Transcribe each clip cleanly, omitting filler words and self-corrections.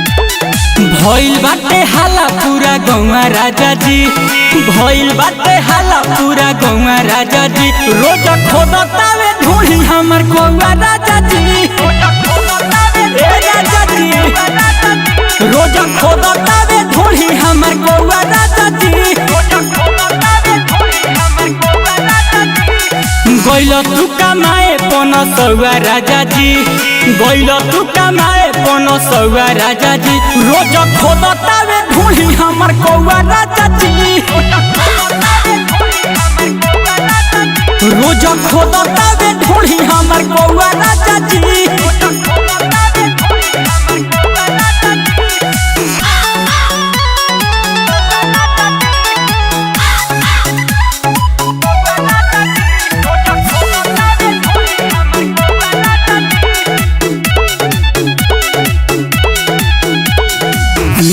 भइल बाटे हाला पूरा गौवा राजा जी, भइल बाटे हाला पूरा गौवा राजा जी। रोज खोदतावे ढूंढी हमर कौवा राजा जी, ए राजा जी। रोज खोदतावे ढूंढी हमर कौवा राजा जी। गइल तू कमाए पन सौआ राजा जी, गइल तू कमाए पन सौआ राजा जी। रोज खोदतावे ढूंढी हमर कौआ राजा जी, रोज खोदतावे ढूंढी हमर कौआ राजा जी।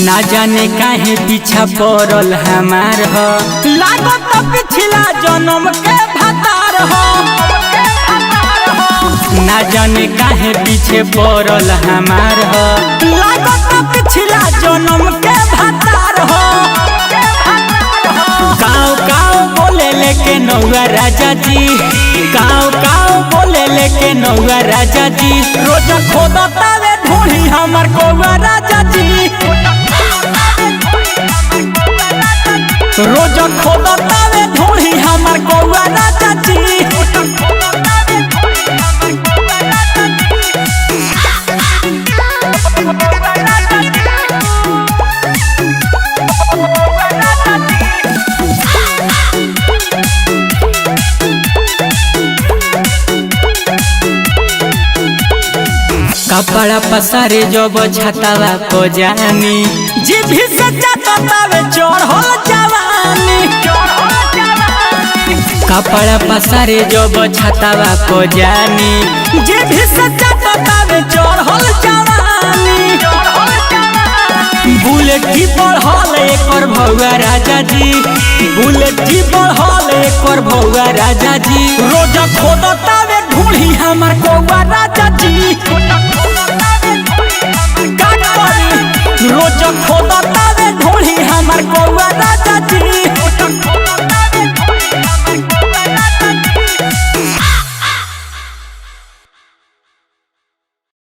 ना जाने काहे पीछा पड़ल हमार हो, लागत पिछला जन्म के भतार हो। ना जाने काहे पीछे पड़ल हमार हो, लागत पिछला जन्म के भतार हो। काव काव बोले लेके नौआ राजा जी, काव काव बोले लेके नौआ राजा जी। रोज खोदतावे ढूंढी हमर कौआ राजा जी, रोज खोदतावे ढूंढी हमर कौआ राजा जी। कपड़ा पसारे जब छतवा को जानी, जीभी से चटतावे चढ़ल जवानी। कपड़ा पसारे जब छतवा को जानी, जीभी से चटतावे चढ़ल जवानी। बुलेट की बढ़ल एकर भौआ राजा जी, बुलेट की बढ़ल एकर भौआ राजा जी। रोज खोदतावे ढूंढी हमर कौआ राजा जी, रोज खोदतावे ढूंढी हमर कौआ राजा जी।